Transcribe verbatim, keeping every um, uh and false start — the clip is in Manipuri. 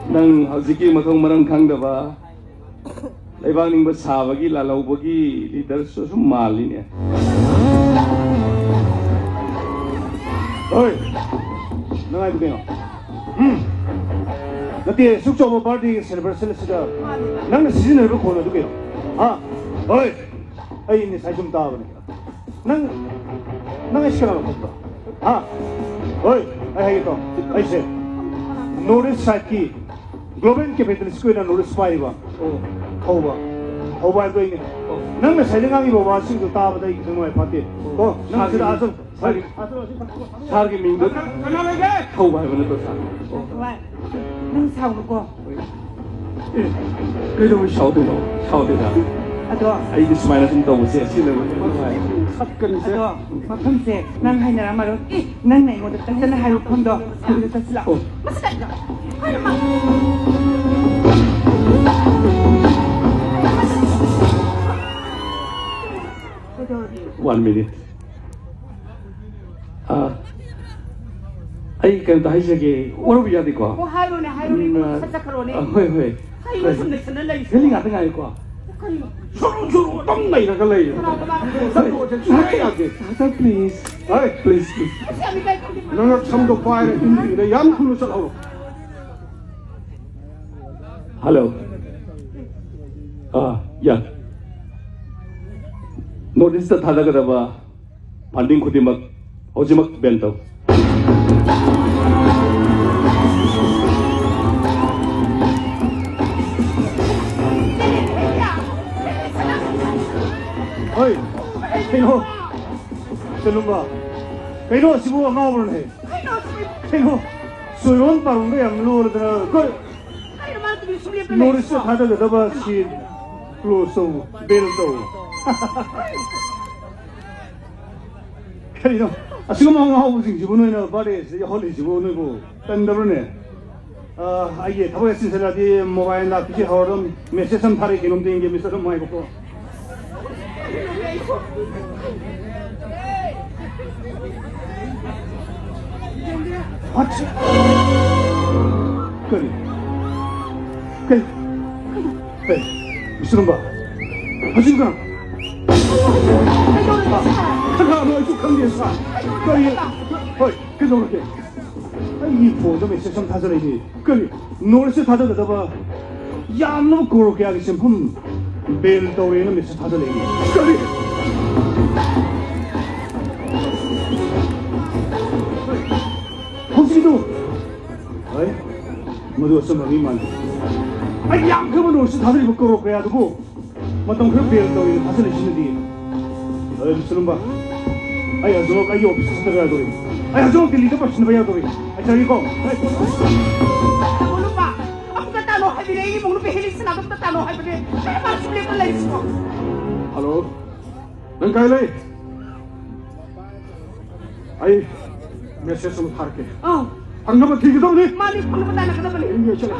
ꯅꯪ ꯍꯧꯖꯤꯛꯀꯤ ꯃꯊꯣꯡ ꯃꯔꯝ ꯈꯪꯗꯕ, ꯂꯩꯕꯥꯛ ꯅꯤꯡꯕ ꯁꯥꯕꯒꯤ ꯂꯥꯜꯍꯧꯕꯒꯤ ꯂꯤꯗꯔꯁꯨ ꯁꯨꯝ ꯃꯥꯜꯂꯤꯅꯦ꯫ ꯍꯣꯏ, ꯅꯨꯡꯉꯥꯏꯕ ꯀꯩꯅꯣ? ꯎꯝ꯫ ꯅꯠꯇꯦ, ꯁꯨꯛ ꯆꯥꯎꯕ ꯕꯥꯔꯗꯦꯒꯤ ꯁꯦꯂꯦꯕ꯭ꯔꯦꯁꯟ ꯑꯁꯤꯗ ꯅꯪꯅ ꯁꯤꯖꯤꯟꯅꯔꯤꯕ ꯈꯣꯟ ꯑꯗꯨ ꯀꯩꯅꯣ? ꯍꯥ? ꯍꯣꯏ, ꯑꯩ ꯉꯁꯥꯏ ꯁꯨꯝ ꯇꯥꯕꯅꯦ꯫ ꯅꯪ, ꯅꯪ ꯑꯩꯁꯦ ꯀꯅꯥꯅꯣ ꯈꯪꯕ꯭ꯔꯣ? ꯍꯥ? ꯍꯣꯏ, ꯑꯩ ꯍꯥꯏꯒꯦ ꯇꯧ꯫ ꯑꯩꯁꯦ ꯅꯣꯔꯠ ꯏꯁ ꯁꯥꯏꯠꯀꯤ ꯒ꯭ꯂꯣꯕꯦꯜ ꯀꯦꯄꯤꯇꯦꯂꯤꯁꯀꯤ ꯑꯣꯏꯅ ꯅꯣꯔꯠ ꯏꯁ ꯄꯥꯏꯔꯤꯕ ꯊꯧꯕ, ꯊꯧꯕ ꯍꯥꯏꯕꯗꯣ ꯑꯩꯅꯦ꯫ ꯅꯪ ꯉꯁꯥꯏꯗ ꯉꯥꯡꯉꯤꯕ ꯋꯥꯁꯤꯡꯗꯣ ꯇꯥꯕꯗ ꯑꯩ ꯈꯤꯇꯪ ꯅꯨꯡꯉꯥꯏ ꯐꯥꯠꯇꯦ꯫ ꯀꯣ, ꯅꯪ ꯁꯤꯗ ꯑꯥ ꯆꯠ-, ꯁꯥꯔꯒꯤ, ꯁꯥꯔꯒꯤ ꯃꯤꯡꯗꯣ ꯊꯧꯕ ꯍꯥꯏꯕ ꯅꯠꯇ꯭ꯔꯣ, ꯁꯥꯔ? ꯍꯣꯏ꯫ ꯅꯪ ꯁꯥꯎꯅꯨꯀꯣ꯫ ꯑꯦ, ꯀꯩꯗꯧꯕꯩ ꯁꯥꯎꯗꯣꯏꯅꯣ? ꯁꯥꯎꯗꯦꯗ꯫ ꯑꯗꯣ ꯑꯩꯗꯤ ꯁꯨꯃꯥꯏꯅ ꯁꯨꯝ ꯇꯧꯕꯁꯦ ꯁꯤꯅ ꯅꯨꯡꯉꯥꯏ꯫ ꯁꯛꯀꯅꯤꯁꯦ꯫ ꯑꯗꯣ ꯃꯐꯝꯁꯦ ꯅꯪ ꯍꯥꯏꯅꯔꯝꯃꯔꯣꯏ꯫ ꯑꯦ, ꯅꯪꯅ ꯑꯩꯉꯣꯟꯗ ꯇꯛꯇꯅ ꯍꯥꯏꯕ ꯃꯐꯝꯗꯣ ꯑꯗꯨꯗ ꯆꯠꯁꯤ ꯂꯥꯛꯑꯣ꯫ ꯑꯣ꯫ ꯃꯁꯤ ꯀꯩꯅꯣ? ꯀꯩꯗꯧꯔꯒꯦ? One minute. ꯑꯥ, ꯑꯩ ꯀꯩꯅꯣꯝꯇ ꯍꯥꯏꯖꯒꯦ, ꯋꯥꯔꯧꯕ ꯌꯥꯗꯦꯀꯣ? ꯑꯣ, ꯍꯥꯏꯔꯣꯅꯦ, ꯍꯥꯏꯔꯣꯅꯦ, ꯎꯝ, ꯏꯕꯨꯡꯉꯣ, ꯑꯥ, ꯁꯠ ꯆꯠꯈ꯭ꯔꯣꯅꯦ꯫ ꯑꯥ, ꯍꯣꯏ, ꯍꯣꯏ, ꯀꯩꯅꯣ ꯍꯣꯏ꯫ ꯁꯨꯝ ꯂꯩꯁꯟꯅ ꯂꯩꯁꯦ? ꯍꯦꯂꯤ ꯉꯥꯛꯇ ꯉꯥꯏꯌꯨꯀꯣ꯫ ꯀꯩꯅꯣ? ꯁꯨꯔꯨ ꯁꯨꯔꯨ ꯑꯗꯨꯝ ꯅꯩꯔꯒ ꯂꯩꯔꯦ꯫ ꯀꯅꯥ, ꯀꯅꯥ? ꯆꯠꯂꯣꯁꯦ ꯁꯨꯡꯌꯥ ꯌꯥꯗꯦ꯫ Doctor, please. ꯍꯣꯏ, please, please꯫ ꯑꯁ, ꯌꯥꯝ ꯏꯀꯥꯏ ꯈꯪꯗꯦ꯫ ꯅꯪꯅ ꯁꯝꯗꯣ ꯄꯥꯏꯔꯦ, ꯏꯟꯗ꯭ꯔꯤꯗ ꯌꯥꯝ ꯊꯨꯅ ꯆꯠꯍꯧꯔꯣ꯫ ꯍꯜꯂꯣ꯫ ꯑꯥ, ꯌꯥ꯫ ꯅꯣꯔꯠ ꯏꯁꯇ ꯊꯥꯗꯒꯗꯕ ꯐꯟꯗꯤꯡ ꯈꯨꯗꯤꯡꯃꯛ ꯍꯧꯖꯤꯛꯃꯛ ꯕꯦꯟ ꯇꯧ꯫ ꯍꯣꯏ, ꯀꯩꯅꯣ? ꯆꯠꯂꯨꯝꯕ, ꯀꯩꯅꯣ ꯑꯁꯤꯕꯨ ꯑꯉꯥꯎꯕꯔꯅꯦ? ꯀꯩꯅꯣ? ꯆꯣꯏꯔꯣꯟ ꯄꯥꯔꯣꯟꯒ ꯌꯥꯝ ꯂꯣꯜꯂꯗꯅ, ꯀꯩ-, ꯀꯩꯅꯣ ꯃꯥꯅ ꯇꯨꯃꯤꯟ ꯁꯨꯝ ꯂꯦꯞꯄ ꯅꯣꯔꯠ ꯏꯁꯇ ꯂꯩꯔꯤꯁꯤꯕꯣ? ꯊꯥꯗꯒꯗꯕ ꯁꯤ ꯀ꯭ꯂꯣꯖ ꯇꯧ, ꯕꯦꯟ ꯇꯧ꯫ ꯀꯔꯤꯅꯣ? ꯑꯁꯤꯒꯨꯝꯕ ꯑꯉꯥꯎꯕꯁꯤꯡꯁꯤꯕꯨ ꯅꯣꯏꯅ ꯕꯥꯔꯗꯦꯁꯤꯗ ꯌꯥꯎꯍꯜꯂꯤꯁꯤꯕꯨ ꯅꯣꯏꯕꯨ ꯇꯟꯗꯕ꯭ꯔꯅꯦ? ꯑ, ꯑꯩꯒꯤ ꯊꯕꯛ ꯆꯤꯟꯁꯤꯜꯂꯗꯤ ꯃꯣꯕꯥꯏꯜ ꯂꯥꯛꯄꯤꯁꯦ ꯍꯧꯔꯒ ꯃꯦꯁꯦꯖ ꯑꯃ ꯊꯥꯔꯛꯏ, ꯀꯩꯅꯣꯝꯇ ꯌꯦꯡꯒꯦ, ꯃꯤꯁꯇꯔ, ꯑꯗꯨꯝ ꯉꯥꯏꯈꯣꯀꯣ꯫ What? ꯀꯔꯤ? ꯀꯩ? ꯍꯦ, ꯃꯤꯁꯇꯔ ꯂꯨꯝꯕ, ꯍꯧꯖꯤꯛ ꯀꯅꯥ? ꯀꯅꯥꯅꯣ? ꯑꯩꯁꯨ ꯈꯪꯗꯦ, ꯁꯥꯔ꯫ ꯀꯔꯤ? ꯍꯣꯏ, ꯀꯩꯗꯧꯔꯒꯦ? ꯑꯩꯒꯤ ꯐꯣꯟꯗ ꯃꯦꯁꯦꯖ ꯑꯃ ꯊꯥꯖꯔꯛꯏꯅꯦ꯫ ꯀꯔꯤ? ꯅꯣꯔꯠ ꯏꯁꯇ ꯊꯥꯗꯒꯗꯕ ꯌꯥꯝꯂꯕ ꯀ꯭ꯔꯣꯔ ꯀꯌꯥꯒꯤ ꯁꯦꯟꯐꯝ ꯕꯦꯟ ꯇꯧꯔꯦꯅ ꯃꯦꯁꯦꯖ ꯊꯥꯖꯔꯛꯏꯅꯦ꯫ ꯀꯔꯤ? ꯍꯧꯖꯤꯛꯀꯤꯗꯣ? ꯍꯣꯏ, ꯃꯗꯨ ꯑꯆꯨꯝꯕ ꯃꯤ ꯃꯥꯜꯂꯤ꯫ ꯑꯩ ꯌꯥꯝꯈ꯭ꯔꯕ ꯅꯣꯔꯠ ꯏꯁꯇ ꯊꯥꯗꯔꯤꯕ ꯀ꯭ꯔꯣꯔ ꯀꯌꯥꯗꯨꯕꯨ ꯃꯇꯝ ꯈꯔ ꯕꯦꯟ ꯇꯧꯔꯤꯅ ꯊꯥꯖꯤꯜꯂꯤꯁꯤꯅꯗꯤ꯫ ꯑꯦ, ꯃꯤꯁꯇꯔ ꯂꯨꯝꯕ, ꯑꯩ ꯍꯧꯖꯤꯛꯃꯛ ꯑꯩꯒꯤ ꯑꯣꯐꯤꯁꯇ ꯆꯠꯇꯕ ꯌꯥꯗꯧꯔꯤ꯫ ꯑꯩ ꯍꯧꯖꯤꯛꯃꯛ ꯗꯤꯜꯂꯤꯗ ꯄꯥꯏꯁꯤꯟꯅꯕ ꯌꯥꯗꯧꯔꯤ꯫ ꯑꯩ ꯆꯠꯂꯒꯦꯀꯣ꯫ ꯇꯥꯃꯣ ꯂꯨꯝꯕ, ꯑꯃꯨꯛꯇ ꯇꯥꯅꯣ ꯍꯥꯏꯕꯤꯔꯦ, ꯑꯩꯒꯤ ꯏꯃꯨꯡꯅ ꯕꯦꯍꯦꯂꯤ ꯁꯅꯥꯗꯣ ꯑꯝꯇ ꯇꯥꯅꯣ ꯍꯥꯏꯕꯅꯦ꯫ ꯀꯔꯝ ꯀꯥꯟꯗ ꯁꯨꯝ ꯂꯦꯞꯄ ꯂꯩꯔꯤꯁꯤꯕꯣ? ꯍꯜꯂꯣ, ꯅꯪ ꯀꯥꯏ ꯂꯩ? ꯑꯩ ꯃꯦꯁꯦꯖ ꯑꯃ ꯊꯥꯔꯛꯀꯦ꯫ ꯑꯥ꯫ ꯐꯪꯅꯕ ꯊꯤꯒꯗꯧꯅꯤ꯫ ꯃꯥꯅꯤ, ꯐꯪꯅꯕ ꯇꯥꯟꯅꯒꯗꯕꯅꯤ꯫ ꯑꯩ ꯌꯦꯡꯁꯤꯜꯂꯦ꯫